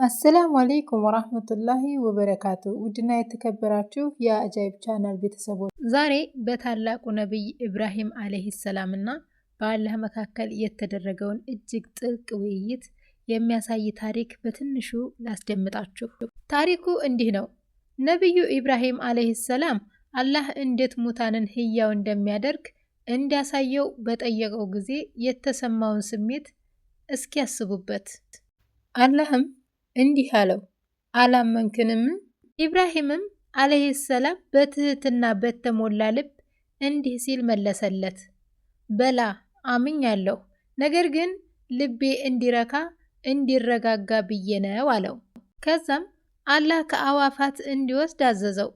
السلام عليكم ورحمة الله وبركاته። ውድና የተከበራችሁ የአጃይብ ቻናል ቤተሰቦች፣ ዛሬ በታላቁ ነቢይ ኢብራሂም عليه السلام እና በአላህ መካከል የተደረገውን እጅግ ጥልቅ ውይይት የሚያሳይ ታሪክ በትንሹ ላስደምጣችሁ። ታሪኩ እንዲህ ነው። ነቢዩ ኢብራሂም عليه السلام አላህ እንዴት ሙታንን ህያው እንደሚያደርግ እንዲያሳየው በጠየቀው ጊዜ የተሰማውን ስሜት እስኪያስቡበት። አላህም እንዲህ አለው፣ አላመንክንም? ኢብራሂምም عليه السلام በትህትና በተሞላ ልብ እንዲህ ሲል መለሰለት፣ በላ አምኛለሁ፣ ነገር ግን ልቤ እንዲረካ እንዲረጋጋ ብዬ ነው አለው። ከዛም አላህ ከአዋፋት እንዲወስድ አዘዘው።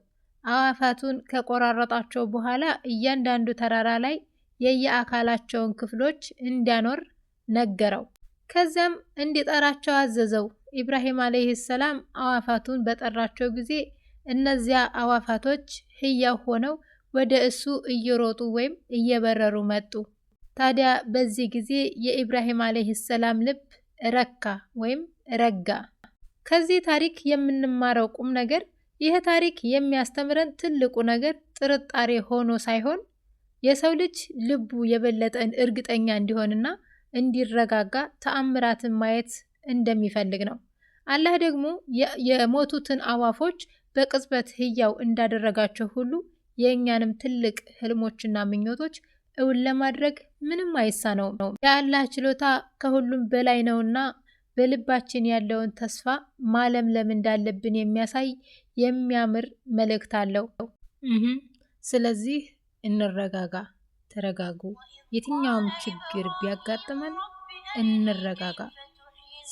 አዋፋቱን ከቆራረጣቸው በኋላ እያንዳንዱ ተራራ ላይ የየአካላቸውን ክፍሎች እንዲያኖር ነገረው። ከዚያም እንዲጠራቸው አዘዘው። ኢብራሂም ዓለይሂ ሰላም አዋፋቱን በጠራቸው ጊዜ እነዚያ አዋፋቶች ህያው ሆነው ወደ እሱ እየሮጡ ወይም እየበረሩ መጡ። ታዲያ በዚህ ጊዜ የኢብራሂም ዓለይሂ ሰላም ልብ ረካ ወይም ረጋ። ከዚህ ታሪክ የምንማረው ቁም ነገር፣ ይህ ታሪክ የሚያስተምረን ትልቁ ነገር ጥርጣሬ ሆኖ ሳይሆን የሰው ልጅ ልቡ የበለጠ እርግጠኛ እንዲሆንና እንዲረጋጋ ተአምራትን ማየት እንደሚፈልግ ነው። አላህ ደግሞ የሞቱትን አዋፎች በቅጽበት ህያው እንዳደረጋቸው ሁሉ የእኛንም ትልቅ ህልሞችና ምኞቶች እውን ለማድረግ ምንም አይሳነውም። የአላህ ችሎታ ከሁሉም በላይ ነውና በልባችን ያለውን ተስፋ ማለምለም እንዳለብን የሚያሳይ የሚያምር መልእክት አለው። ስለዚህ እንረጋጋ፣ ተረጋጉ። የትኛውም ችግር ቢያጋጥመን እንረጋጋ፣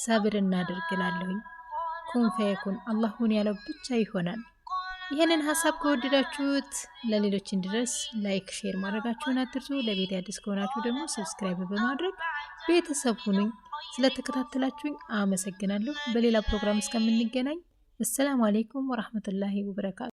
ሰብር እናድርግ እላለሁኝ። كن فيكون፣ አላህ ሁን ያለው ብቻ ይሆናል። ይህንን ሀሳብ ከወደዳችሁት ለሌሎች እንዲደርስ like፣ share ማድረጋችሁን አትርሱ። ለቤት አዲስ ከሆናችሁ ደግሞ subscribe በማድረግ ቤተሰብ ሁኑኝ። ስለተከታተላችሁኝ አመሰግናለሁ። በሌላ ፕሮግራም እስከምንገናኝ السلام عليكم ورحمة الله وبركاته።